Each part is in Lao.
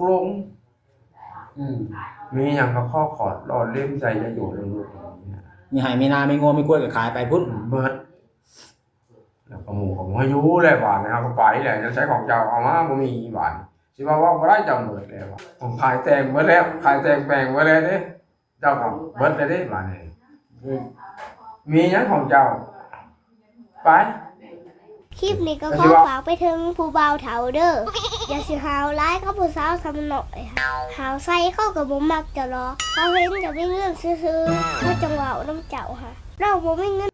ລົງ ອືມ ມີຫຍັງກໍຂໍຂອດຫຼໍ່ເຫຼັ້ມໃສ່ ຈະຢູ່ນຳລູກ ມີໄຮ່ມີນາ ມີງົວມີຄວາຍກໍຂາຍໄປພຸ້ນ ເບິດ ແລ້ວກໍໝູ່ກໍບໍ່ໃຫ້ຢູ່ແລ້ວ ບາດນີ້ເຮົາກໍໄປແລ້ວ ຈະໃຊ້ຂອງເຈົ້າເອົາມາບໍ່ມີ ບາດນີ້ຊິວ່າເວົ້າບໍ່ໄດ້ ເຈົ້າເບິດແລ້ວ ຂາຍແຕ່ງເບິດແລ້ວ ຂາຍແຕ່ງແປງເບິດແລ້ວເດ້ ເຈົ້າກໍເບິດແລ້ວເດ້ ບາດນີ້ ມີຫຍັງຂອງເຈົ້າ ໄປ. ຄລິບນີ້ກໍຂໍຝາກໄປເຖິງຜູ້ບ່າວເຖົ້າເດີ ຢ່າຊິຫ້າວຫຼາຍກັບຜູ້ສາວສ່ຳນ້ອຍ ຫ້າວໃສ່ເຂົາກໍບໍ່ມັກເຈົ້າດອກ ເຂົາເຫັນເຈົ້າມີເງິນຊື່ໆ ເຂົາຈັ່ງເວົ້ານຳເຈົ້າຫັ້ນ ລາວບໍ່ມີເງິນ.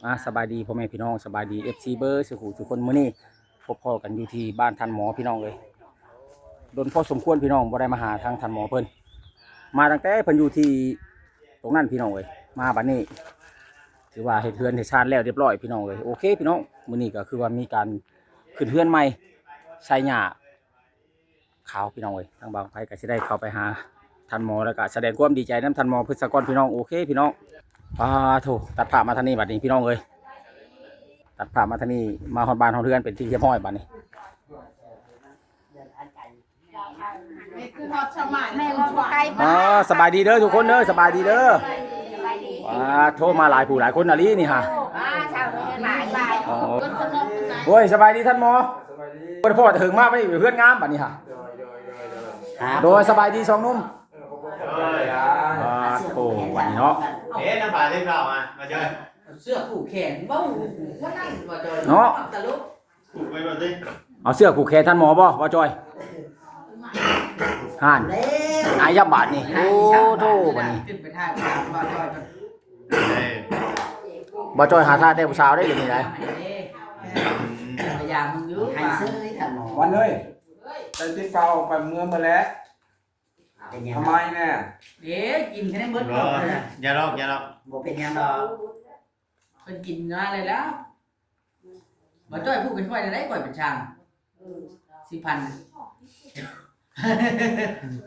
ອ່າ ສະບາຍດີພໍ່ແມ່ພີ່ນ້ອງ ສະບາຍດີ ເອັຟຊີ ເບິດສູ່ຜູ້ສູ່ຄົນ ມື້ນີ້ ພົບພໍ້ກັນຢູ່ທີ່ບ້ານທ່ານໝໍພີ່ນ້ອງເອີຍ ດົນພໍສົມຄວນພີ່ນ້ອງ ບໍ່ໄດ້ມາຫາທາງທ່ານໝໍເພິ່ນ ມາຕັ້ງແຕ່ເພິ່ນຢູ່ທີ່ຕົງນັ້ນພີ່ນ້ອງເອີຍ ມາບັດນີ້ຖືວ່າເຮັດເຮືອນເຮັດຊານແລ້ວຮຽບຮ້ອຍພີ່ນ້ອງເອີຍ. ໂອເຄພີ່ນ້ອງ ມື້ນີ້ກໍຄືວ່າມີການຂຶ້ນເຮືອນໃໝ່ ໃສ່ຫຍ້າຂາວພີ່ນ້ອງເອີຍ ທາງບ່າວໄພກໍຊິໄດ້ເຂົ້າໄປຫາທ່ານໝໍ ແລ້ວກໍສະແດງຄວາມດີໃຈນຳທ່ານໝໍເພິ່ນສາກ່ອນພີ່ນ້ອງ. ໂອເຄພີ່ນ້ອງ ປາໂທ້ ຕັດພາບມາທາງນີ້ບັດນີ້ພີ່ນ້ອງເອີຍ ຕັດພາບມາທາງນີ້ ມາຮອດບ້ານຮອດເຮືອນເປັນທີ່ຮຽບຮ້ອຍບັດນີ້. ອ່າ ສະບາຍດີເດີທຸກຄົນເດີ ສະບາຍດີເດີ. ປາໂທ້ ມາຫຼາຍຜູ້ຫຼາຍຄົນອີ່ຫຼີນີ້ຫາ. ໂອ້ຍ ສະບາຍດີທ່ານໝໍ ບໍ່ໄດ້ພໍ້ແຕ່ເຫິງມາ ບັດນີ້ເຮືອນງາມບັດນີ້ຫາ. ໂດຍ ສະບາຍດີສອງໜຸ່ມ. ໂອ້ຍ ໂອ້ ວັນນີ້ເນາະ ເອີ ນ້ຳປາເດ້ເຂົ້າມາ ມາເຈີ ເສື້ອຜູກແຂນ ເວົ້າ ວັນນັ້ນ ເນາະ ຕະຫຼົກ ຜູກໄວ້ບໍ່ຕິ ເອົາເສື້ອຜູກແຂນທ່ານໝໍບໍ່ ບ່າວຈ່ອຍ ຫັ້ນ ອາຍາບາດນີ້ ໂອ້ໂທ້ ບັດນີ້ ຂຶ້ນໄປຖ່າຍຜູ້ສາວ ບ່າວຈ່ອຍກ່ອນ ເອີ ບ່າວຈ່ອຍຫາທ່າແຕ່ຜູ້ສາວໄດ້ ດຽວນີ້ໄດ໋ ພະຍາຍາມເບິ່ງຢູ່ ໃຫ້ເຊີຍທ່ານໝໍ ວັນເອີຍ ໄດ້ຕິດເປົ່າໄປເມືອງໝົດແລ້ວ. ເປັນຫຍັງ ທຳໄມແນ່ ເດ້ ກິນແຄ່ນັ້ນເບິດ ບໍ່ ເອົາເລີຍ ຢ່າຫຼອກ ຢ່າຫຼອກ ບໍ່ເປັນຫຍັງດອກ ເພິ່ນກິນມາແລ້ວ ບໍ່ຈ້ອຍ ຜູກໃຫ້ຂ້ອຍແດ່ ຂ້ອຍເປັນຊ່າງ ເອີ ສິບພັນ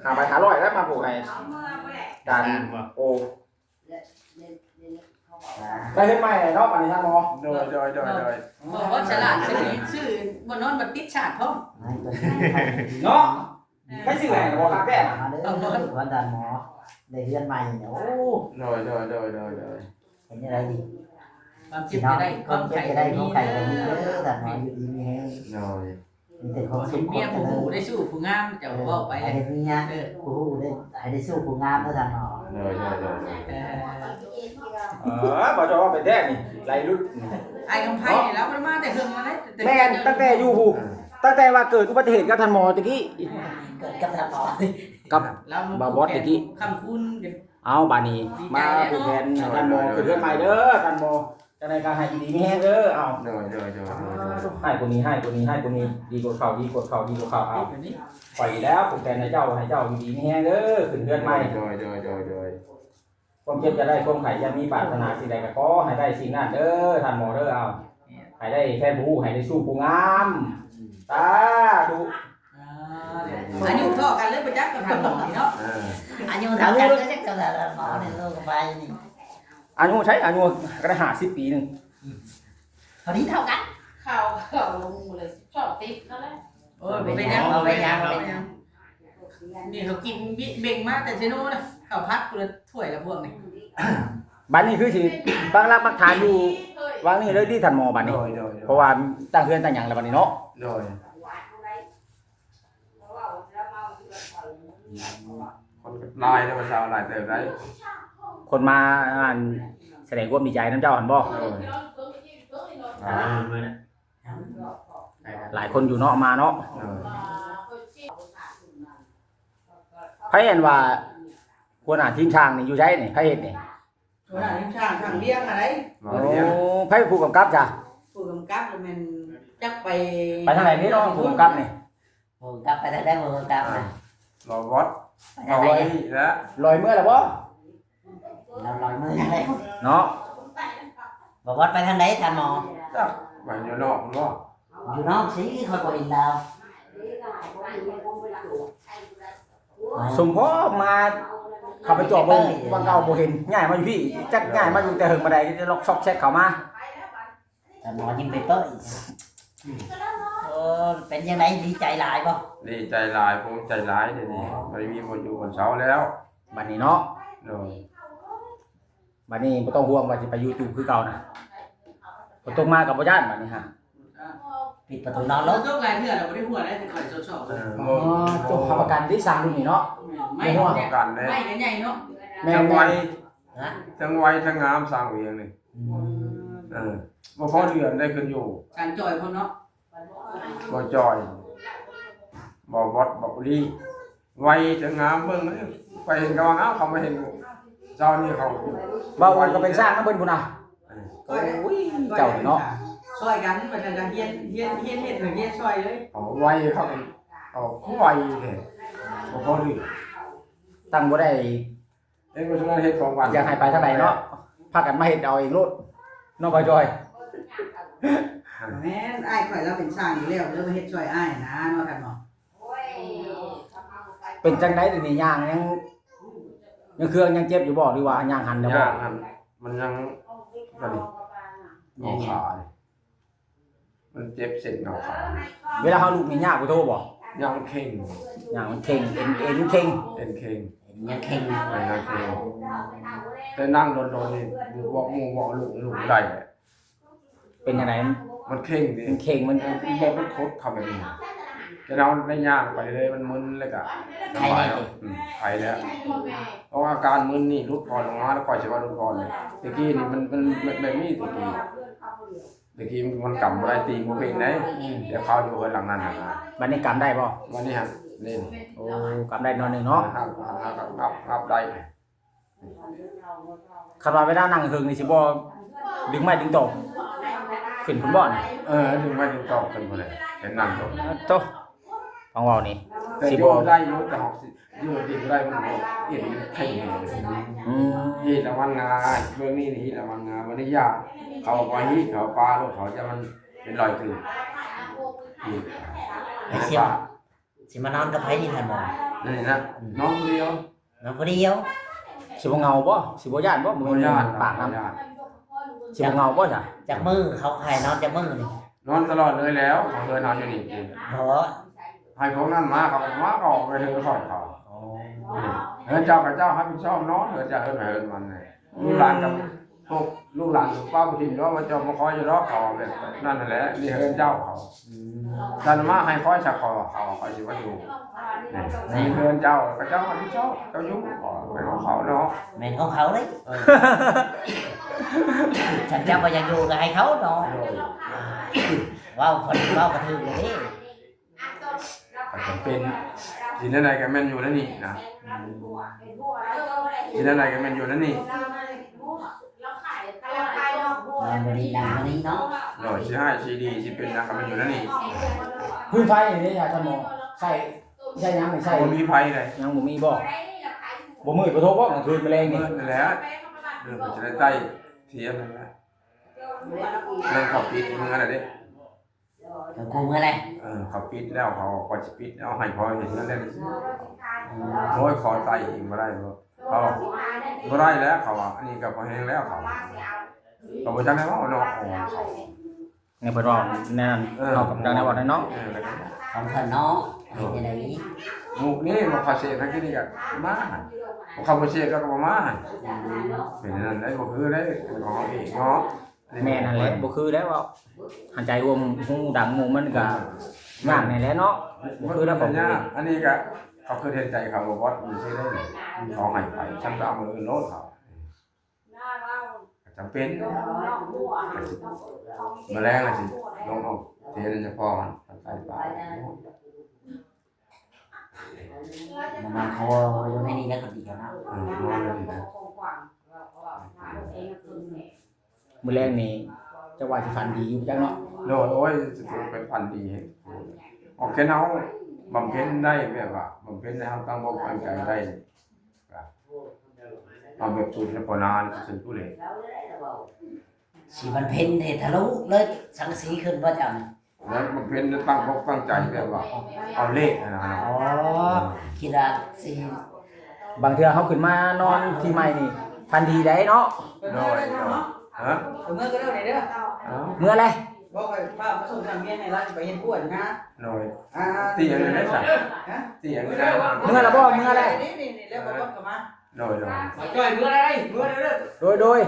ຫາໄປຫາຮ້ອຍແລ້ວ ມາຜູກໃຫ້ ການ ໂອ້ ໄດ້ເຮືອນໃໝ່ເນາະ ບາດນີ້ທ່ານໝໍ ໂດຍ ໂດຍ ໂດຍ ໂດຍ ບໍ່ວ່າສະຫຼາດຊື້ ຊື້ບໍ່ນອນບໍ່ຕິດຊາດພ້ອມ ເນາະ ໃຜຊື້ໃຫ້ບໍ່ຄັກແທ້ ມາເດີ ວ່າທ່ານໝໍ ໄດ້ເຮືອນໃໝ່ ໂອ້ ໂດຍ ໂດຍ ໂດຍ ໂດຍ ໂດຍ ເປັນຈັ່ງໃດດີ ຄວາມເຈັບຈະໄດ້ ຄວາມໄຂ້ຈະມີເດີ ທ່ານໝໍ ຢູ່ດີມີແຮງ ໂດຍ ມີແຕ່ຄວາມສຸກ ເມຍຜູ້ຮູ້ໄດ້ສູ້ຜູ້ງາມ ເຈົ້າເວົ້າໄປ ໃຫ້ໄດ້ເມຍ ເອີ ຜູ້ຮູ້ໄດ້ ໃຫ້ໄດ້ສູ້ຜູ້ງາມເດີທ່ານໝໍ ໂດຍ ໂດຍ ໂດຍ ເອີ ເອີ ບໍ່ຈະເວົ້າໄປແທ້ນີ້ ໄລ່ຫຼຸດ ອ້າຍຄຳໄພນີ້ລາວບໍ່ໄດ້ມາແຕ່ເຫິງມາເດ້ ແມ່ນ ຕັ້ງແຕ່ຢູ່ພຸ້ນ ເອີ ຕັ້ງແຕ່ວ່າເກີດອຸບັດຕິເຫດກັບທ່ານໝໍຕະກີ້ ເກີດກັບທ່ານໝໍ ກັບບ່າວບອດຕະກີ້ ຄ້ຳຄູນກັນ ເອົາ ບາດນີ້ ດີໃຈ ມາຜູກແຂນໃຫ້ທ່ານໝໍ ໂດຍ ຂຶ້ນເຮືອນໃໝ່ເດີທ່ານໝໍ ຈັ່ງໃດກໍໃຫ້ຢູ່ດີມີແຮງເດີ ເອົາ ໂດຍ ໂດຍ ໂດຍ ໂດຍ ໃຫ້ກວ່ານີ້ ໃຫ້ກວ່ານີ້ ໃຫ້ກວ່ານີ້ ດີກວ່າເກົ່າ ດີກວ່າເກົ່າ ດີກວ່າເກົ່າ ເອົາ ຂ້ອຍນີ້ແລ້ວຜູກແຂນໃຫ້ເຈົ້າ ໃຫ້ເຈົ້າຢູ່ດີມີແຮງເດີ ຂຶ້ນເຮືອນໃໝ່ ໂດຍ ໂດຍ ໂດຍ ໂດຍ ຄວາມເຈັບຢ່າໄດ້ ຄວາມໄຂ້ຢ່າມີ ປາດຖະໜາສິ່ງໃດກໍຂໍໃຫ້ໄດ້ສິ່ງນັ້ນເດີທ່ານໝໍເດີ ເອົາ ໃຫ້ໄດ້ແຟນຜູ້ຮູ້ ໃຫ້ໄດ້ສູ້ຜູ້ງາມ ສາທຸ ອາຍຸທໍ່ກັນເລີຍບໍ່ຈັກກັບທ່ານໝໍນີ້ເນາະ ເອີ ອາຍຸທໍ່ກັນເລີຍຈັກເທົ່າໃດ ໝໍນີ້ໂລກໄປນີ້ ອາຍຸໃຊ້ ອາຍຸກໍໄດ້ຫ້າສິບປີໜຶ່ງ ອືມ ພໍດີເທົ່າກັນ ເຂົ້າ ເຂົ້າລົງເລີຍ ຊອບຕິດນັ້ນແຫຼະ ໂອ້ຍ ບໍ່ເປັນຫຍັງ ບໍ່ເປັນຫຍັງ ບໍ່ເປັນຫຍັງ ນີ້ເຂົາກິນເບັງມາແຕ່ເຊໂນນະ ເຂົ້າຜັດພຸ້ນລະຖ້ວຍລະພວກນີ້ ບັດນີ້ຄືຊິປັກຫຼັກປັກຖານຢູ່ຫວ່າງນີ້ເລີຍຕິທ່ານໝໍບັດນີ້ ໂດຍ ໂດຍ ໂດຍ ເພາະວ່າຕັ້ງເຮືອນຕັ້ງຫຍັງແລ້ວບັດນີ້ເນາະ ໂດຍ ຄົນຫຼາຍເດ້ ວ່າຊາວຫຼາຍເຕີບໄດ໋ ຄົນມາ ອັນ ສະແດງຄວາມດີໃຈນຳເຈົ້າຫັ້ນບໍ່ ໂດຍ ອ່າ ຫຼາຍຄົນຢູ່ເນາະ ມາເນາະ ເອີ ໃຜເຫັນວ່າຫົວໜ້າທີມຊ່າງນີ້ຢູ່ໃສນີ້ ໃຜເຮັດນີ້ ຫົວໜ້າທີມຊ່າງ ຊ່າງວຽງຫັ້ນໃດ ໂອ້ ໃຜຜູ້ກຳກັບຊະ ຜູ້ກຳກັບລະແມ່ນຈັກໄປ ໄປທາງໃດນີ້ເນາະ ຜູ້ກຳກັບນີ້ ຜູ້ກຳກັບໄປທາງໃດ ຜູ້ກຳກັບນະ ລອຍວອດ ໄປທາງໃດ ລອຍເມືອແລ້ວບໍ່ ລອຍເມືອແລ້ວເນາະ ບໍ່ວັດໄປທາງໃດທ່ານໝໍ ຈັກໄປຢູ່ນອກບໍ່ ຢູ່ນອກຊິ ຂ້ອຍບໍ່ເຫັນລາວ ສົມພໍມາ ເຂົ້າໄປຈອບເບິ່ງ ວັງເກົ່າບໍ່ເຫັນ ຍ້າຍມາຢູ່ພີ້ ຈັກຍ້າຍມາຢູ່ແຕ່ເຫິງປານໃດ ຈະລັອກຊອກແຊກເຂົ້າມາ ທ່ານໝໍຍິ້ມເປີຍໆ ໂອ້ ເປັນຈັ່ງໃດ ດີໃຈຫຼາຍບໍ່? ດີໃຈຫຼາຍ ພູມໃຈຫຼາຍ ດຽວນີ້ບໍ່ໄດ້ມີບ່ອນຢູ່ບ່ອນເຊົາແລ້ວ ບັດນີ້ເນາະ. ໂດຍ ບັດນີ້ບໍ່ຕ້ອງຫ່ວງວ່າຊິໄປຢູ່ຕູບຄືເກົ່ານະ ຝົນຕົກມາກໍບໍ່ຢ້ານບັດນີ້ຫາ ປິດປະຕູນອນໂລດ. ຕົກຫຼາຍເທື່ອແລ້ວ ບໍ່ໄດ້ຫົວໄດ້ ຂ້ອຍຊອກໆ ເອີ ອໍ ຕົກຮັບປະກັນທີ່ສ້າງລຸ້ນນີ້ເນາະ ບໍ່ຫົວ ຮັບປະກັນເດ້ ໄມ້ກໍໃຫຍ່ເນາະ. ແມ່ນ ທັງໄວ ຮະ ທັງໄວທັງງາມ ສ້າງວຽງນີ້ ອືມ ເອີ ບໍ່ພໍເດືອນໄດ້ຂຶ້ນຢູ່ ຊ່າງຈ່ອຍພຸ້ນເນາະ ບໍ່ຈ່ອຍ ບໍ່ບອດ ບໍ່ລີ ໄວແຕ່ງາມ ເບິ່ງໄປເຫັນກໍວ່າງາມ ເຂົາມາເຫັນເຈົ້ານີ້ເຂົາ ບ່າວໂອກໍເປັນຊ່າງນຳເພິ່ນພຸ້ນນະ. ເອີ ໂອ້ຍ ເຈົ້ານີ້ເນາະ ຊ່ອຍກັນວ່າຊັ້ນ ຮຽນ ຮຽນ ຮຽນເຮັດ ຮຽນຊ່ອຍເລີຍ. ເອົາໄວ ເຂົາເອົາຄືໄວແທ້ ບໍ່ພໍດີ ຕັ້ງບໍ່ໄດ້ ເຮັດບໍ່ຊຳນານ ເຮັດຂອງຫວານ ຢາກໃຫ້ໄປທາງໃດເນາະ ພາກັນມາເຮັດເອົາເອງໂລດເນາະ ບ່າວຈ່ອຍ. ແມ່ນ ອ້າຍຂ້ອຍລາວເປັນຊ່າງຢູ່ແລ້ວ ເລີຍມາເຮັດຊ່ອຍອ້າຍນະເນາະ ທ່ານເນາະ. ເປັນຈັ່ງໃດດຽວນີ້ ຍ່າງຍັງ ຍັງເຄືອງຍັງເຈັບຢູ່ບໍ່ ຫຼືວ່າຍ່າງຫັນແລ້ວບໍ່? ຍ່າງຫັ້ນ ມັນຍັງ ອັນນີ້ ງໍຂານີ້ ມັນເຈັບເສັ້ນງໍຂາ. ເວລາເຮົາລຸກນີ້ຍາກກວ່າໂທບໍ່? ຍ່າງເຄັ່ງ ຍ່າງມັນເຄັ່ງ ເອັນ ເອັນເຄັ່ງ ເອັນເຄັ່ງ ເອັນຍັງເຄັ່ງ ເອີ ຍັງເຄັ່ງ ແຕ່ນັ່ງດົນໆນີ້ ບອກໝູ່ບອກລຸກ ລຸກບໍ່ໄດ້. ເປັນຈັ່ງໃດ? ມັນເຄັ່ງເດ້ ມັນເຄັ່ງ ມັນ ເອີ ມັນບໍ່ ມັນຂົດເຂົ້າແບບນີ້ ແຕ່ເຮົາໄດ້ຍ່າງໄປເລື້ອຍໆ ມັນມຶນແລ້ວກະ ໄຄແລ້ວຕິ? ອືມ ໄຄແລ້ວ ເພາະວ່າອາການມຶນນີ້ຫຼຸດຜ່ອນລົງມາ ແລ້ວຂ້ອຍຊິວ່າຫຼຸດຜ່ອນ. ແຕ່ກີ້ນີ້ມັນ ມັນ ມັນແບບນີ້ ແຕ່ກີ້ ແຕ່ກີ້ມັນກຳບໍ່ໄດ້ ຕີບໍ່ເປັນເດ້. ອືມ ແຕ່ເຂົາຢູ່ເຮືອນຫຼັງນັ້ນນະ ບັດນີ້ກຳໄດ້ບໍ່? ບັດນີ້ຫັ້ນ ນີ້ ໂອ້ ກຳໄດ້ໜ້ອຍໜຶ່ງເນາະ ຫາກ ຫາກ ຫາກໄດ້. ຄັນວ່າເວລານັ່ງເທິງນີ້ ຊິບໍ່ດຶງໄມ້ດຶງຕອກຂຶ້ນພຸ້ນບໍ່ນະ? ເອີ ດຶງໄມ້ດຶງຕອກຂຶ້ນພຸ້ນແຫຼະ ເປັນນັ່ງຕົກ. ໂຕ ຟັງເວົ້ານີ້ ແຕ່ ຊິບໍ່ ຢູ່ໄດ້ຢູ່ ແຕ່ເຮົາຊິຢູ່ດີບໍ່ໄດ້ ມັນເອັນມັນເຄັ່ງ. ອືມ ຮີດລະມັນງາ ເບື້ອງນີ້ຮີດລະມັນງາ ບັດນີ້ຢາ ເຂົາບໍ່ຮີດ ເຂົາປາໂລດ ເຂົາຈະມັນເປັນລອຍຕື່ມ ຮີດ ໄອ້ເສຍ ຊິມານອນກັບໃຜນີ້ທ່ານໝໍ? ນີ້ນະ ອືມ ນອນຜູ້ດຽວ ນອນຜູ້ດຽວ. ຊິບໍ່ເຫງົາບໍ່? ຊິບໍ່ຢ້ານບໍ່? ບໍ່ແມ່ນ ບໍ່ຢ້ານ ປາກນຳ ບໍ່ຢ້ານ. ຊິບໍ່ເຫງົາບໍ່ຊະ? ຈັກມື້ເຂົາໃຫ້ນອນຈັກມື້ນີ້? ນອນຕະຫຼອດເລີຍແລ້ວ ເຮືອນເຮົາຢູ່ນີ້. ບໍ່ ໃຫ້ພວກນັ້ນມາ ເຂົາມາ ເຂົາອອກໄປເຮືອນຂ້ອຍເຂົາ. ອໍ ເຮືອນເຈົ້າ ເຂົາເຈົ້າຮັບຜິດຊອບນອນ ເຮືອນເຈົ້າ ເຮືອນໃຜເຮືອນມັນ. ອືມ ລູກຫຼານກັບ ພວກລູກຫຼານກໍປ້າບໍ່ຖິ້ມດອກ ວ່າເຈົ້າບໍ່ຄອຍຢູ່ດອກ ເຂົາວ່າແບບນັ້ນຫັ້ນແຫຼະ ນີ້ເຮືອນເຈົ້າເຂົາ. ອືມ ທ່ານມາໃຫ້ຂ້ອຍຊະ ເຂົາວ່າ ເຂົາ ເຂົາຊິມາຢູ່ ນີ້ ນີ້ເຮືອນເຈົ້າ ເຂົາເຈົ້າຮັບຜິດຊອບ ເຈົ້າຢູ່ ເຂົາເປັນຂອງເຂົາເນາະ ແມ່ນຂອງເຂົາເດ້. ເອີ ຄັນເຈົ້າບໍ່ຢາກຢູ່ກໍໃຫ້ເຂົາເນາະ. ໂດຍ ເວົ້າ ເວົ້າກໍຖືກແລ້ວເດ້. ກໍຈຳເປັນ ຊິແນວໃດກໍແມ່ນຢູ່ແນວນີ້ນະ ຊິແນວໃດກໍແມ່ນຢູ່ແນວນີ້. ນອນບໍ່ດີ ນັ່ງບໍ່ດີເນາະ. ໂດຍ ຊິຮ້າຍຊິດີ ຊິເປັນຫຍັງກໍແມ່ນຢູ່ແນວນີ້. ພື້ນໄຟນີ້ເດ້ ທ່ານໝໍ ໃຊ້ ໃຊ້ຫຍັງນີ້ ໃຊ້ ບໍ່ມີໄຟເດ້. ຍັງບໍ່ມີບໍ່? ບໍ່ມືດບໍ່ໂທບໍ່ ກາງຄືນມາແລງນີ້? ມືດຫັ້ນແຫຼະ ເອີ ມັນຈະໄດ້ໃຕ້ທຽນນັ້ນແຫຼະ. ເລື່ອງເຂົາປິດເມືອນະເດ້ ເຂົາເມືອແລ້ວ. ເອີ ເຂົາປິດແລ້ວ ເຂົາກໍຊິປິດເອົາໃຫ້ພໍເຫັນນັ້ນແຫຼະ. ອືມ ໂອ້ຍ ຂໍໄຕ່ອີກບໍ່ໄດ້ບໍ່? ເຂົາບໍ່ໄດ້ແລ້ວ ເຂົາວ່າ ອັນນີ້ກໍພໍແຮງແລ້ວ ເຂົາວ່າ ເຂົາບໍ່ຈັກແນວເວົ້າເນາະ ຂອງເຂົາ. ນີ້ເພິ່ນເວົ້າແນວນັ້ນ ເອີ ເນາະ ກໍບໍ່ຈັກແນວເວົ້າແນວເນາະ. ເອີ ຂອງເພິ່ນເນາະ ເຮັດຈັ່ງໃດ? ໝູກນີ້ ໝາກຂາເສກ ທາງທີ່ນີ້ກໍມາ ໝາກຂາບໍ່ເສກ ແລ້ວກໍບໍ່ມາ. ອືມ ເປັນອັນນັ້ນໄດ໋ ບໍ່ຄືໄດ໋ ເປັນຂອງເຮົາເອງເນາະ. ແມ່ນຫັ້ນແຫຼະ ບໍ່ຄືແລ້ວເວົ້າ ຫັນໃຈຮ່ວມຮູ້ດັງໝູ່ມັນກະ ອືມ ຍາກແນ່ແຫຼະເນາະ ບໍ່ຄືແລ້ວຂອງ ອັນນີ້ກະເຂົາຄິດເຫັນໃຈເຂົາບໍ່ບອດ ມີຊື່ເດ້ ເຂົາໃຫ້ໄປ ຊັ້ນກໍເອົາມື້ອື່ນໂລດເຂົາ ກໍຈຳເປັນ ມື້ແລງລະຊິລົງເອົາເທນະຍະພໍຫັ້ນ ໄປປ່າ. ມານັ່ງຄໍຢູ່ໃນນີ້ແລ້ວກໍດີແລ້ວນະ. ເອີ ນອນຢູ່ນີ້ນະ ມື້ແລງນີ້ ຈັກວ່າຊິຝັນດີຢູ່ຈັກເນາະ. ໂດຍ ໂອ້ຍ ຊິເປັນຝັນດີ ອອກແຄ່ເຮົາບຳເພັນໄດ້ ແບບວ່າບຳເພັນໃຫ້ເຮົາຕັ້ງອົກຕັ້ງໃຈໄດ້ ເອົາແບບສູດໃຫ້ພໍນານ ເປັນຜູ້ເລ ຊິບຳເພັນເຮັດທະລຸເລີຍ ສັງກະສີຂຶ້ນບໍ່ເຈົ້ານະ? ແລ້ວບຳເພັນຕັ້ງອົກຕັ້ງໃຈແບບວ່າເອົາເລກຫັ້ນນະ. ອໍ ຄິດວ່າຊິ ບາງເທື່ອເຮົາຂຶ້ນມານອນທີ່ໃໝ່ນີ້ ຝັນດີໄດ໋ເນາະ. ໂດຍ ໂດຍ ຮະ ເມືອກໍໄດ້ເດີ ເອົາ ເມືອແຫຼະ. ບໍ່ ຂ້ອຍພາມາສົ່ງທາງວຽງໃຫ້ລາວໄປເຮັດກວດນະ. ໂດຍ ອ່າ ຕີຫຍັງໄດ້ຊະ? ຮະ? ຕີຫຍັງໄດ້? ເມືອລະບໍ່? ເມືອແລ້ວ. ນີ້ໆໆ ແລ້ວບໍ່ກອດເຂົ້າມາ. ໂດຍໆ ມາຈ່ອຍເມືອແລ້ວ ເມືອແລ້ວເດີ. ໂດຍ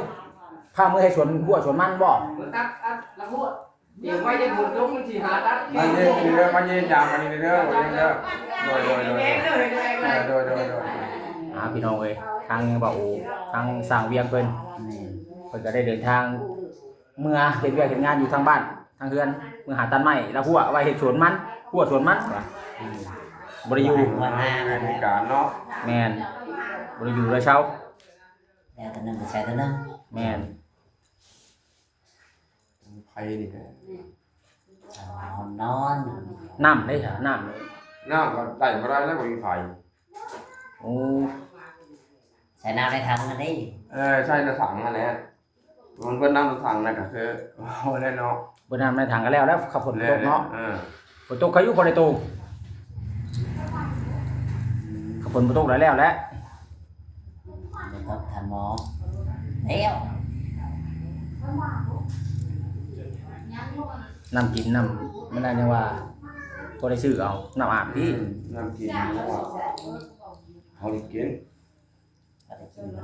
ໆ ພາເມືອເຮັດສວນຫົວສວນມັນບໍ່? ເມືອຕັດ ຕັດລະຫົວ. ດຽວໄວ້ຈະບຸນລົງມັນຊິຫາຕັດ ມາເດີ ມາເດີ ມາເດີ ຈາມານີ້ເດີ ເດີ ໂດຍ ໂດຍ ໂດຍ ໂດຍ ໂດຍ ໂດຍ ອ່າ ພີ່ນ້ອງເອີຍ ທາງບ່າວໂອ ທາງຊ່າງວຽງເພິ່ນ ເພິ່ນກໍໄດ້ເດີນທາງເມືອເຮັດວຽກເຮັດງານຢູ່ທາງບ້ານທາງເຮືອນ ເມືອຫາຕັດໄມ້ລະຫົວໄວ້ເຮັດສວນມັນ ຫົວສວນມັນ ບໍ່ໄດ້ຢູ່ ເວລາເວລາເນາະ ແມ່ນ ບໍ່ໄດ້ຢູ່ເລີຍເຊົາ ແລ້ວກໍໜຶ່ງກໍໃສ່ຕົວໜຶ່ງ ແມ່ນ. ໄປນີ້ແຫຼະ ນອນ ນອນ ນ້ຳເດ້ຊະ ນ້ຳ ນ້ຳກໍໄດ້ບໍ່ໄດ້ແລ້ວ ບໍ່ມີໄຟ. ໂອ້ ໃສ່ນ້ຳໃນຖັງຫັ້ນເດ້. ເອີ ໃສ່ໃນຖັງຫັ້ນແຫຼະ ມັນເບິດນ້ຳໃນຖັງແລ້ວກໍຄືເວົ້າແລ້ວເນາະ ເບິດນ້ຳໃນຖັງກໍແລ້ວ ແລ້ວຄັນຝົນຕົກເນາະ ເອີ ຝົນຕົກພາຍຸບໍ່ໄດ້ໂຕ ຄັນຝົນບໍ່ຕົກແລ້ວແຫຼະ ບໍ່ຕົກ ທ່ານໝໍ ແລ້ວ ນ້ຳກິນ ນ້ຳ ມັນນັ້ນຍັງວ່າ ບໍ່ໄດ້ຊື້ເອົາ ນ້ຳອາບ ອື ທີ່ ນ້ຳກິນ ເຮົາໄດ້ກິນ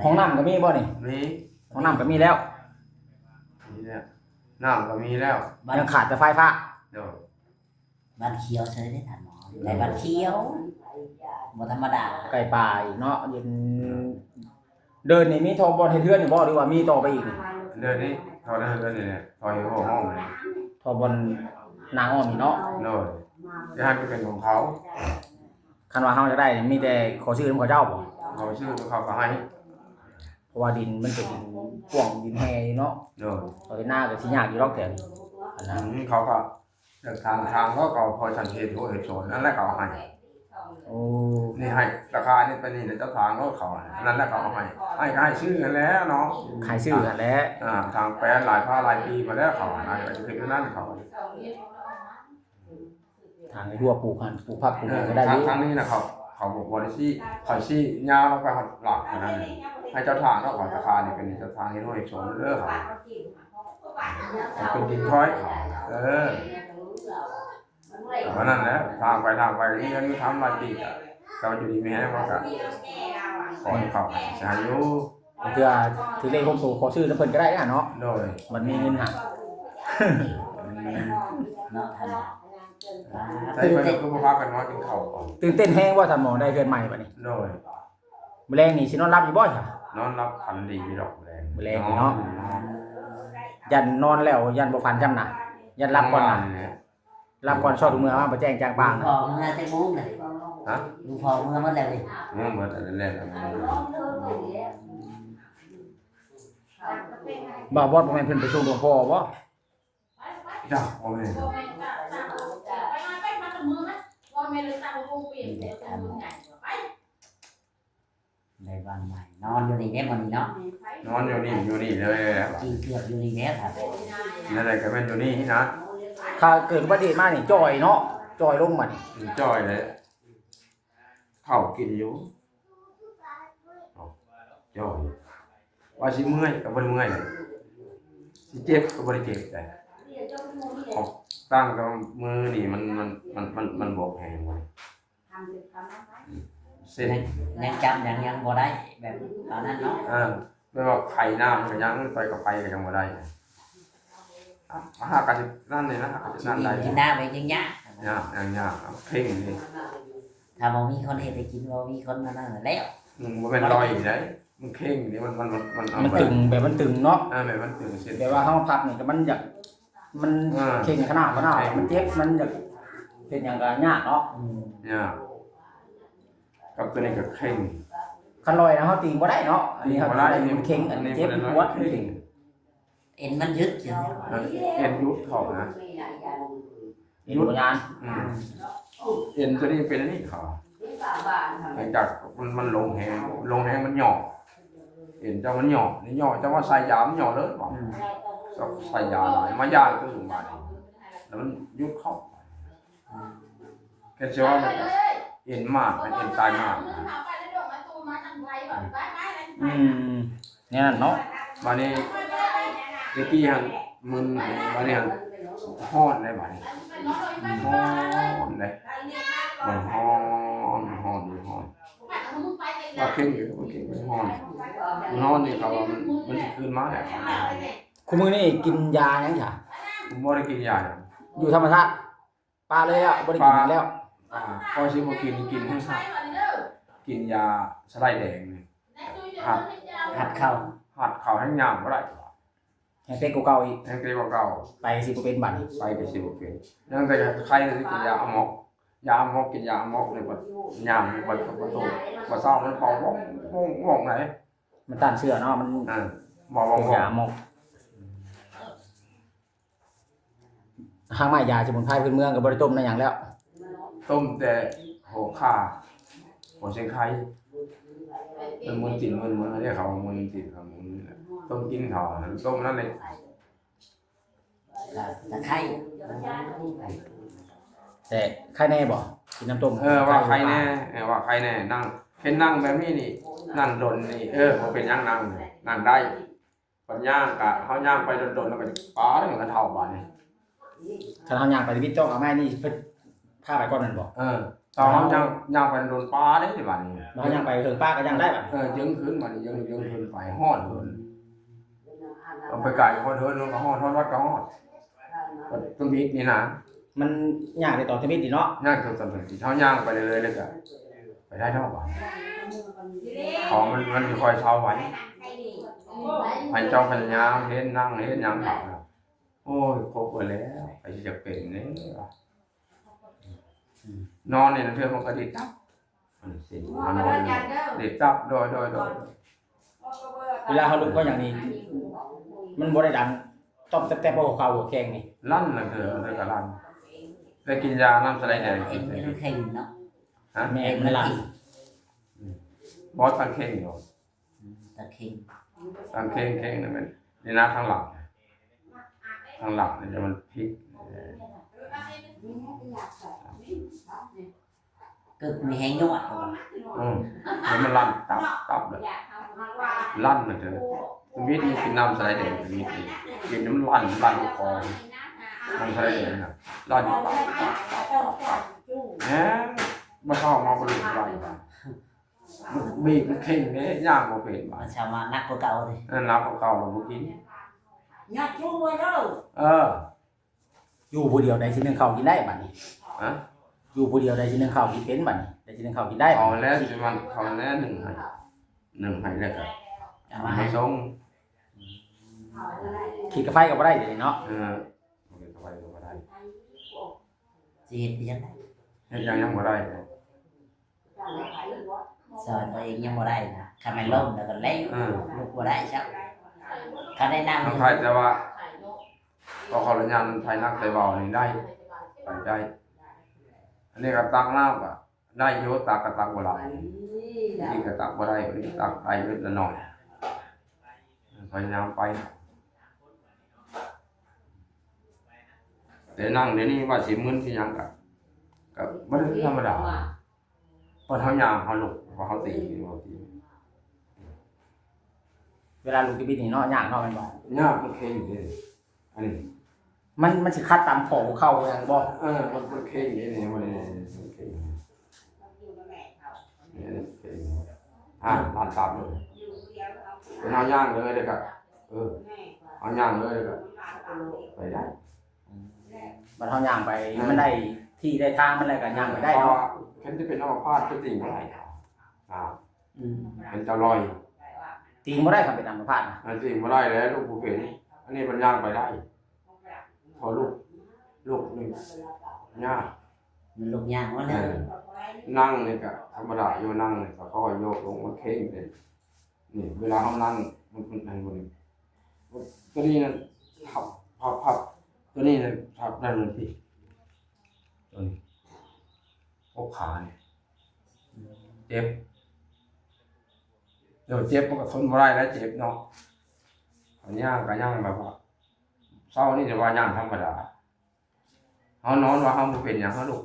ຫ້ອງນ້ຳກໍມີບໍ່ນີ້? ມີ ຫ້ອງນ້ຳກໍມີແລ້ວ ມີແລ້ວ ນ້ຳກໍມີແລ້ວ ຍັງຂາດແຕ່ໄຟຟ້າ ໂດຍ ບ້ານຂຽວເຊີຍເດ້ທ່ານໝໍ ໄດ້ບ້ານຂຽວ ບໍ່ທຳມະດາ ໃກ້ປ່າອີກເນາະ ເດີ່ນ ເດີ່ນນີ້ມີທໍ່ບ່ອນເຮັດເຮືອນຢູ່ບໍ່ ຫຼືວ່າມີຕໍ່ໄປອີກນີ້? ເດີ່ນນີ້ທໍ່ເດີ່ນນີ້ແຫຼະ ທໍ່ເຮັດຫົວຫ້ອງນີ້ ທໍ່ບ່ອນນາອ້ອມນີ້ເນາະ ໂດຍ ຈະໃຫ້ມັນເປັນຂອງເຂົາ ຄັນວ່າເຮົາຢາກໄດ້ນີ້ ມີແຕ່ຂໍຊື້ນຳເຂົາເຈົ້າບໍ່? ຂໍຊື້ນຳເຂົາກໍໃຫ້ ເພາະວ່າດິນມັນເປັນດິນກວ້າງ ດິນແຮ່ຢູ່ເນາະ ໂດຍ ເຮົາເຮັດນາກໍຊິຍາກຢູ່ດອກແຖວນີ້ ອັນນັ້ນ ອືມ ເຂົາກໍ ເລືອກທາງ ທາງເຂົາກໍພໍສັງເກດຮູ້ເຫັນສົນ ນັ້ນແຫຼະເຂົາໃຫ້ ໂອ້ ນີ້ໃຫ້ລາຄານີ້ໄປນີ້ ເຈົ້າທາງເຂົາ ອັນນັ້ນແຫຼະເຂົາເອົາໃຫ້ ໃຫ້ກໍໃຫ້ຊື້ຫັ້ນແຫຼະເນາະ ໃຫ້ຊື້ຫັ້ນແຫຼະ ອ່າ ທາງແປນຫຼາຍພາຫຼາຍປີມາແລ້ວ ເຂົາໃຫ້ໄປເຮັດນັ້ນເຂົາ ທາງໃຫ້ຫົວປູກຫັ້ນ ປູກຜັກປູກຫຍັງກໍໄດ້ຢູ່ ທາງນີ້ນະ ເຂົາ ເຂົາບໍ່ໄດ້ຊີ້ ເຂົາຊີ້ຍາວລົງໄປຮອດຫຼັກນັ້ນ ໃຫ້ເຈົ້າທາງເນາະ ເຂົາຈະຄານີ້ເປັນເຈົ້າທາງເຮັດຫົວເຮັດສົນເດີ ເຂົາເປັນດິນຂ້ອຍ ເອີ ເທົ່ານັ້ນແຫຼະ ທາງໄປທາງໄປ ເງິນທຳຫຼາຍປີ ເຈົ້າຢູ່ດີມີແຮງ ມັນກໍຂໍໃຫ້ເຂົາໃຫ້ຢູ່ ບາງເທື່ອຖືກເລກຫົກໂຕ ຂໍຊື້ນຳເພິ່ນກໍໄດ້ນະເນາະ ໂດຍ ມັນມີເງິນຫາ ເນາະ ທ່ານ ໃສ່ເພິ່ນຄືບໍ່ພາກັນມາກິນເຂົ້າກ່ອນ ຕື່ນເຕັ້ນແຮງບໍ່ທ່ານໝໍ ໄດ້ເຮືອນໃໝ່ບັດນີ້ ໂດຍ ມື້ແລງນີ້ຊິນອນຫຼັບຢູ່ບໍ່ຊະ? ນອນຫຼັບຝັນດີຢູ່ດອກມື້ແລງ ມື້ແລງນີ້ເນາະ ນອນ ຢ້ານນອນແລ້ວຢ້ານບໍ່ຝັນຊ້ຳນະ ຢ້ານຫຼັບກ່ອນນະ ຫຼັບກ່ອນຊອດເມືອມາບໍ່ແຈ້ງຈາງປາງນະ ພໍ່ເມືອຈັກໂມງເລີຍ ຮະ? ລູກພໍ່ເມືອໝົດແລ້ວເດ້ ເມືອໝົດແລ້ວ ບ່າວບອດບໍ່ແມ່ນເພິ່ນໄປສົ່ງຫຼວງພໍ່ບໍ່? ເຈົ້າ ບໍ່ແມ່ນ ມີແຕ່ທ່ານ ໄດ້ບ້ານໃໝ່ ນອນຢູ່ນີ້ເດ້ມື້ນີ້ເນາະ ນອນຢູ່ນີ້ ຢູ່ນີ້ເລີຍແຫຼະ ກິນເກືອບຢູ່ນີ້ແຫຼະ ແນວໃດກໍແມ່ນຢູ່ນີ້ນະ ຖ້າເກີດອຸບັດຕິເຫດມານີ້ຈ່ອຍເນາະ ຈ່ອຍລົງບັດນີ້ ຈ່ອຍເລີຍ ເຂົ້າກິນຢູ່ ຈ້ອຍ ວ່າຊິເມື່ອຍກໍບໍ່ໄດ້ເມື່ອຍ ຊິເຈັບກໍບໍ່ໄດ້ເຈັບໃດ ອອກຕັ້ງແຕ່ມືນີ້ມັນ ມັນ ມັນ ມັນ ມັນບອກແຮງເວີຍ ເສັ້ນ ຍັງ ຍັງຈັບຫຍັງຍັງບໍ່ໄດ້ ແບບຕອນນັ້ນເນາະ ເອີ ແບບວ່າໄຂນ້ຳກໍຍັງ ໄປກໍໄປກໍຍັງບໍ່ໄດ້ ອ່ະ ຫາກະຊິນັ້ນນີ້ນະ ຫາກະຊິນັ້ນໄດ້ ກິນນ້ຳເອງຍັງຍາກ ຍາກ ຍາກ ຍາກ ເຄັ່ງນີ້ ຖ້າບໍ່ມີຄົນເຮັດໃຫ້ກິນ ບໍ່ມີຄົນອັນນັ້ນແລ້ວ ອືມ ບໍ່ແມ່ນລອຍໃດ ມັນເຄັ່ງນີ້ ມັນ ມັນ ມັນ ມັນ ມັນຕຶງ ແບບມັນຕຶງເນາະ ອ່າ ແບບມັນຕຶງເຊັ່ນ ແບບວ່າເຮົາພັບນີ້ກໍມັນຢາກ ມັນ ອ່າ ເຄັ່ງຂະໜາດ ຂະໜາດ ມັນເຈັບ ມັນຢາກເຮັດຫຍັງກໍຍາກເນາະ ອືມ ຍາກ ກັບຕົວນີ້ກໍເຄັ່ງ ຄັນລອຍນະ ເຮົາຕີງບໍ່ໄດ້ເນາະ ອັນນີ້ເຮົາຕີງບໍ່ໄດ້ ມັນເຄັ່ງ ອັນນີ້ເຈັບ ມັນປວດ ເຄັ່ງ ເອັນມັນຍືດຂຶ້ນ ເອີ ເອັນຢຸດເຂົ້ານະ ເອັນບໍ່ຍານ ອືມ ເອັນຕົວນີ້ເປັນອັນນີ້ເຂົ້າ ຫຼັງຈາກມັນ ມັນລົງແຮງ ລົງແຮງມັນຫຍໍ້ ເອັນເຈົ້າມັນຫຍໍ້ ນີ້ຫຍໍ້ ເຈົ້າວ່າໃສ່ຢາມັນຫຍໍ້ເລີຍ ອືມ ໃສ່ຢາຫຼາຍ ມາຢາຕື່ມບາດນີ້ ແລ້ວມັນຢຸດເຂົ້າ ແຄ່ຊິວ່າມັນເອັນມາກ ເອັນຕາຍມາກ ອືມ ແນວນັ້ນເນາະ ບາດນີ້ແຕ່ກີ້ຫັ້ນມຶນ ບາດນີ້ຫັ້ນ ຮ້ອນໄດ໋ບາດນີ້ ຮ້ອນເດ້ ມັນຮ້ອນ ຮ້ອນຢູ່ ຮ້ອນ ວ່າເຄັງຢູ່ ມັນເຄັງ ມັນຮ້ອນ ມັນຮ້ອນນີ້ ເຂົາວ່າມັນ ມັນຊິຄືນມາແລ້ວ. ຄູ່ມື້ນີ້ກິນຢາຫຍັງຊະ? ບໍ່ໄດ້ກິນຢາຫຍັງ ຢູ່ທຳມະຊາດ ປະເລີຍແລ້ວ ບໍ່ໄດ້ກິນຫຍັງແລ້ວ. ອ່າ ຂ້ອຍຊິບໍ່ກິນ ກິນໃຫ້ຄັກ ກິນຢາສະໄລແດງນີ້ ຫັດ ຫັດເຂົ້າ ຫັດເຂົ້າແຮງຍ່າງບໍ່ໄດ້ ແຮງເຕະກວ່າເກົ່າອີກ ແຮງເຕະກວ່າເກົ່າ ໄປຊິບໍ່ເປັນບາດນີ້ ໄປກໍຊິບໍ່ເປັນ. ຍັງແຕ່ໄຂ້ ກິນຢາອາໝອກ ຢາອາໝອກ ກິນຢາອາໝອກນີ້ ບັດຍາມ ບັດ ບັດ ບັດເຊົ້າມັນເປົ່າ ວອງ ວອງ ວອງໄດ໋ ມັນຕ້ານເຊື້ອເນາະ ມັນ ເອີ ວອງ ວອງ ວອງ ຢາອາໝອກ. ຮາກໄມ້ຢາສະໝຸນໄພພື້ນເມືອງກໍບໍ່ໄດ້ຕົ້ມໄດ້ຫຍັງແລ້ວ ຕົ້ມແຕ່ຫົວຂ່າ ຫົວເຊງໄຄ ມັນມຶນຕີນມຶນ ເຂົາເອີ້ນວ່າມຶນຕີນ ເຂົາມຶນນີ້ແຫຼະ ຕົ້ມກິນເຂົາ ຕົ້ມນັ້ນແຫຼະ ຕະໄຄ ແຕ່ໄຄແນ່ບໍ່? ກິນນ້ຳຕົ້ມ ເອີ ວ່າໄຄແນ່ ເອີ ວ່າໄຄແນ່ ນັ່ງ ເຫັນນັ່ງແບບນີ້ນີ້ ນັ່ງດົນນີ້ ເອີ ບໍ່ເປັນຫຍັງ ນັ່ງ ນັ່ງໄດ້. ບັດຍ່າງກະ ເຮົາຍ່າງໄປດົນໆ ແລ້ວກໍປາເດ້ ມັນກໍເຖົ້າບາດນີ້ ຄັນເຮົາຍ່າງໄປວິດຈອກເອົາໄມ້ນີ້ ເພິ່ນພາໄປກ່ອນແມ່ນບໍ່? ເອີ ຖ້າເຮົາຍ່າງ ຍ່າງໄປດົນປາເດ້ບາດນີ້ ເຮົາຍ່າງໄປເຫິງປາກໍຍ່າງໄດ້ບາດນີ້ ເອີ ເຢິງຂຶ້ນບາດນີ້ ເຢິງ ເຢິງຂຶ້ນໄປຮອດເພິ່ນ ເອົາໄປໄກຮອດເຮືອນ ເຮົາກໍຮອດ ຮອດວັດກໍຮອດ ຕຳອິດນີ້ນະ ມັນຍາກແຕ່ຕອນທຳອິດນີ້ເນາະ ຍາກແຕ່ຕອນທຳອິດ ເຮົາຍ່າງໄປເລື້ອຍໆ ແລ້ວກະໄປໄດ້ດອກຫວາ ຂອງມັນ ມັນຊິຄ່ອຍເຊົາໄວ ໃຫ້ເຈົ້າພະຍາຍາມເຮັດນັ່ງເຮັດຫຍັງເຂົານະ ໂອ້ຍ ຄົບເບິດແລ້ວ ໃຜຊິຢາກເປັນເດ້ຫວາ ນອນນີ້ລາງເທື່ອມັນກໍດີດຕັບ ອັນນີ້ຊິມານອນເດ້ ດີດຕັບ ໂດຍ ໂດຍ ໂດຍ ເວລາເຮົາລຸກເຮົາຫຍັງນີ້ ມັນບໍ່ໄດ້ດັງຕອບແຕບໆ ບໍ່ ຫົວເຂົ່າຫົວແຂ້ງນີ້ ລັນລະເທື່ອ ລາງເທື່ອກໍລັນ ໄດ້ກິນຢານ້ຳສະໄລແດງ ເຫັນມັນເຄັ່ງເນາະ ຮະ ແມ່ນ ມັນລັນ ອືມ ບໍ່ຕັງເຄັ່ງຢູ່ ອືມ ຕັງເຄັ່ງ ຕັງເຄັ່ງ ເຄັ່ງນັ້ນແມ່ນ ນີ້ນະ ທາງຫຼັງ ທາງຫຼັງນີ້ມັນພິກ ເອີ ກຶກມີແຮງຍວດ ອືມ ແລ້ວມັນລັນຕັບ ຕັບເລີຍ ລັນນະເທີ ທຳອິດນີ້ກິນນ້ຳສະໄລແດງ ທຳອິດນີ້ກິນ ມັນລັນ ລັນຄອ ນ້ຳສະໄລແດງນະ ລັນຕັບ ຕັບ ຕັບ ຕັບ ແຮງ ມາເຂົ້າມາບໍ່ໄດ້ ມັນບີບ ມັນເຄັ່ງເດ້ ຍ່າງບໍ່ເປັນບາດ ມັນສາມາດໜັກກວ່າເກົ່າເດ້ ເອີ ໜັກກວ່າເກົ່າ ບໍ່ກິນ ຍັກຢູ່ບໍ່ເດີ ເອີ ຢູ່ຜູ້ດຽວໃດຊິໜຶ້ງເຂົ້າກິນໄດ້ບາດນີ້ ຮະ ຢູ່ຜູ້ດຽວໃດຊິໜຶ້ງເຂົ້າກິນເປັນບາດນີ້ ໃດຊິໜຶ້ງເຂົ້າກິນໄດ້ ເອົາແລ້ວ ຊິມັນເຂົ້າແລ້ວ ໜຶ້ງໃຫ້ ໜຶ້ງໃຫ້ແລ້ວກໍເອົາມາໃຫ້ ເອົາມາສົ່ງ ຂີດກັບໄຟກໍບໍ່ໄດ້ເດເນາະ ເອີ ຂີດກັບໄຟກໍບໍ່ໄດ້ ຊິເຮັດອີ່ຫຍັງໄດ້ ເຮັດຫຍັງຍັງບໍ່ໄດ້ ຊ່ອຍຕົວເອງຍັງບໍ່ໄດ້ນະ ຄັນແມ່ນລົ້ມແລ້ວກໍແລ້ວ ເອີ ລຸກບໍ່ໄດ້ຊ້ຳ ຄັນໄດ້ນັ່ງ ໃຄແຕ່ວ່າ ເພາະເຂົາລະຍານໄທນັກໄທເບົານີ້ໄດ້ ໄປໄດ້ ອັນນີ້ກໍຕັກນ້ຳກໍໄດ້ຢູ່ ຕັກກໍຕັກບໍ່ຫຼາຍ ນີ້ກໍຕັກບໍ່ໄດ້ ນີ້ກໍຕັກໄດ້ເລັກລະໜ້ອຍ ພະຍາຍາມໄປ ແຕ່ນັ່ງດຽວນີ້ວ່າຊິມຶນຊິຫຍັງກໍ ກໍບໍ່ໄດ້ທຳມະດາ ເພາະເຮົາຍ່າງເຮົາລຸກ ເພາະເຮົາຕີ ເຮົາຕີ ເວລາລຸກຈະບິດນີ້ເນາະ ຍາກເນາະ ແມ່ນບໍ່? ຍາກ ມັນເຄັ່ງເດ້ ອັນນີ້ ມັນ ມັນຊິຂັດຕາມຂໍ້ຫົວເຂົ່າຫຍັງບໍ່? ເອີ ມັນ ມັນເຄັ່ງເດ້ ນີ້ ມັນເຄັ່ງ ນີ້ເຄັ່ງ ອ່າ ນອນຕາມເລີຍ ເຮົາຍ່າງເລີຍ ແລ້ວກໍ ເອີ ເຮົາຍ່າງເລີຍ ແລ້ວກໍໄປໄດ້ ບັດເຮົາຍ່າງໄປ ເອີ ມັນໄດ້ທີ່ໄດ້ທາງມັນ ແລ້ວກໍຍ່າງໄປໄດ້ເນາະ ເພາະວ່າຄັນຈະເປັນອັມມະພາດກໍຕິງບໍ່ໄດ້ ອ່າ ອືມ ເປັນຕາລອຍ ຕີງບໍ່ໄດ້ຄັນເປັນອັມມະພາດນະ ເອີ ຕີງບໍ່ໄດ້ແລ້ວ ລຸກບໍ່ເປັນ ອັນນີ້ມັນຍ່າງໄປໄດ້ ເພາະລຸກ ລຸກນີ້ຍາກ ມັນລຸກຍາກ ມັນ ເອີ ນັ່ງນີ້ກະທຳມະດາຢູ່ ນັ່ງນີ້ກະຄ່ອຍໂຍກລົງ ມັນເຄັ່ງເດ້ ນີ້ເວລາເຮົານັ່ງ ມັນ ມັນ ອັນນີ້ ຕົວນີ້ນະ ພັບ ພັບ ພັບ ຕົວນີ້ນະ ພັບ ນັ້ນມັນຕິ ຕົວນີ້ ອົບຂານີ້ ເຈັບ ໂດຍເຈັບມັນກໍທົນບໍ່ໄດ້ແລ້ວ ເຈັບເນາະ ຍ່າງກໍຍ່າງແບບວ່າ ເຊົ້ານີ້ຈະວ່າຍ່າງທຳມະດາ ເຮົານອນວ່າເຮົາບໍ່ເປັນຫຍັງ ເຮົາລຸກ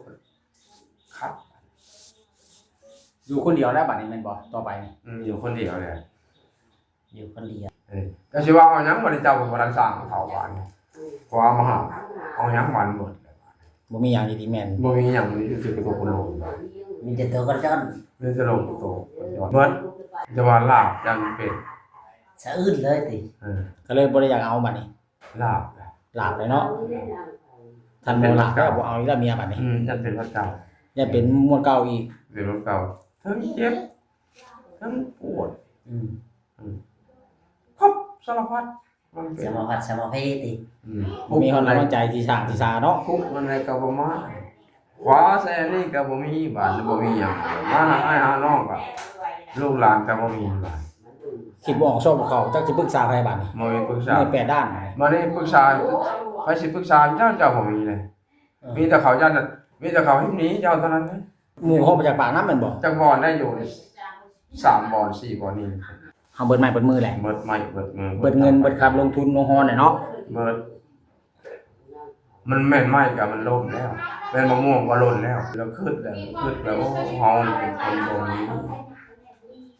ຄັດ ຢູ່ຄົນດຽວແລ້ວບັດນີ້ແມ່ນບໍ່? ຕໍ່ໄປນີ້ ອືມ ຢູ່ຄົນດຽວແລ້ວ ຢູ່ຄົນດຽວ ເອີ ກໍຊິວ່າເອົາຫຍັງບັດນີ້ ເຈົ້າກໍບໍ່ທັນສ້າງເຂົາບາດນີ້ ເພາະວ່າມາຫາ ເອົາຫຍັງຫວານໝົດ. ບໍ່ມີຫຍັງອີກຕິແມ່ນ? ບໍ່ມີຫຍັງ ມີແຕ່ໂຕໂລນ ມີແຕ່ໂຕກະຈອນ ມີແຕ່ໂລນໂຕກະຈອນເບິດ. ແຕ່ວ່າລາບຈັ່ງເປັນ ສະອື່ນເລີຍຕິ. ເອີ ກະເລີຍບໍ່ໄດ້ຢາກເອົາບາດນີ້ ລາບ ລາບເລີຍເນາະ. ທ່ານໝໍລາບແລ້ວ ບໍ່ເອົາອີກແລ້ວເມຍບາດນີ້. ອືມ ຢ້ານເປັນພະເຈົ້າ ຢ້ານເປັນໝວດເກົ່າອີກ ເປັນໝວດເກົ່າ ທັງເຈັບທັງປວດ. ອືມ ອືມ ຄົບສາລະພັດ ສາມະພັດສາມະເພຕິ. ອືມ ບໍ່ມີຮອດກຳລັງໃຈທີ່ສ້າງທີ່ສາເນາະ. ຄຸກມັນໃດກະບໍ່ມາ ຄວ້າໃສ່ອັນນີ້ກະບໍ່ມີບາດ ບໍ່ມີຫຍັງ ມາຫາອ້າຍຫານ້ອງກະ ລູກຫຼານກະບໍ່ມີບາດ. ຄິດບໍ່ອອກຊອກບໍ່ເຂົ້າ ຈັກຊິປຶກສາໃຜບາດນີ້. ບໍ່ມີປຶກສາ ມືດແປດດ້ານ ບາດນີ້ປຶກສາ ໃຜຊິປຶກສາເຈົ້າ ເຈົ້າບໍ່ມີເລີຍ. ເອີ ມີແຕ່ເຂົາຢ້ານ ມີແຕ່ເຂົາເຮັດໜີເຈົ້າເທົ່ານັ້ນເດ້. ໝູ່ເຮົາມາຈາກປາກນ້ຳແມ່ນບໍ່? ຈັກບ່ອນໄດ້ຢູ່ ສາມບ່ອນສີ່ບ່ອນນີ້ ເຮົາເບິດໄມ້ເບິດມືແຫຼະ ເບິດໄມ້ເບິດມື ເບິດເງິນເບິດຄຳລົງທຶນລົງຮອນແຫຼະເນາະ. ເບິດ ມັນແມ່ນໄມ້ກະມັນລົ້ມແລ້ວ ແມ່ນມະມ່ວງກະຫຼົ່ນແລ້ວ. ລະຄຶດແລ້ວ ຄຶດແລ້ວ ໂອ້ ເຮົາເປັນຄົນບໍ່ມີ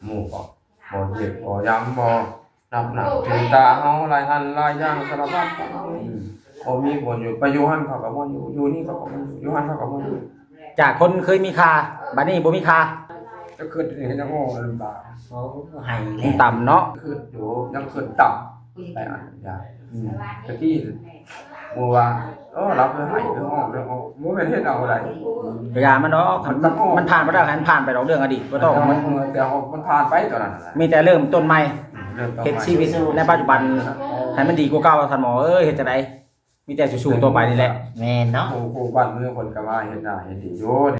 ໝູ່ກະບໍ່ເຮັດບໍ່ຢາມ ບໍ່ນັບໜ້າຖືຕາເຮົາ ຫຼາຍອັນຫຼາຍຢ່າງສາລະພັດ. ອືມ ບໍ່ມີບ່ອນຢູ່ ໄປຢູ່ຫັ້ນເຂົາກະບໍ່ຢູ່ ຢູ່ນີ້ເຂົາກະບໍ່ຢູ່ ຢູ່ຫັ້ນເຂົາກະບໍ່ຢູ່. ຈາກຄົນເຄີຍມີຄ່າ ບາດນີ້ບໍ່ມີຄ່າ. ຈະຄຶດເຮັດຫຍັງ ໂອ້ ລຳບາກ ໂອ້ ໃຫ້ແລ້ວ ມັນຕ່ຳເນາະ. ຄຶດຢູ່ ຍັງຄຶດຕ່ຳ ຫຼາຍອັນຢ່າງ. ອືມ ຕະກີ້ບໍ່ວ່າ ເອີ ລາວຄືໃຫ້ຄືຮ້ອງຄືຮ້ອງ ບໍ່ແມ່ນເຮັດເອົາໃດ. ກະຢ່າມັນດອກ ມັນ ມັນ ມັນຜ່ານໄປແລ້ວ ໃຫ້ມັນຜ່ານໄປດອກ ເລື່ອງອະດີດບໍ່ຕ້ອງ. ມັນ ແຕ່ເຮົາ ມັນຜ່ານໄປຕອນນັ້ນແຫຼະ ມີແຕ່ເລີ່ມຕົ້ນໃໝ່ ອືມ ເລີ່ມຕົ້ນໃໝ່ ເຮັດຊີວິດໃນປັດຈຸບັນໃຫ້ມັນດີກວ່າເກົ່າ. ທ່ານໝໍເອີຍ ເຮັດຈັ່ງໃດ ມີແຕ່ສູ້ໆຕໍ່ໄປນີ້ແຫຼະ. ແມ່ນເນາະ ໂອ້ໂຫ ບ້ານເມືອງເພິ່ນກະວ່າເຮັດໜ້າເຮັດດີຢູ່.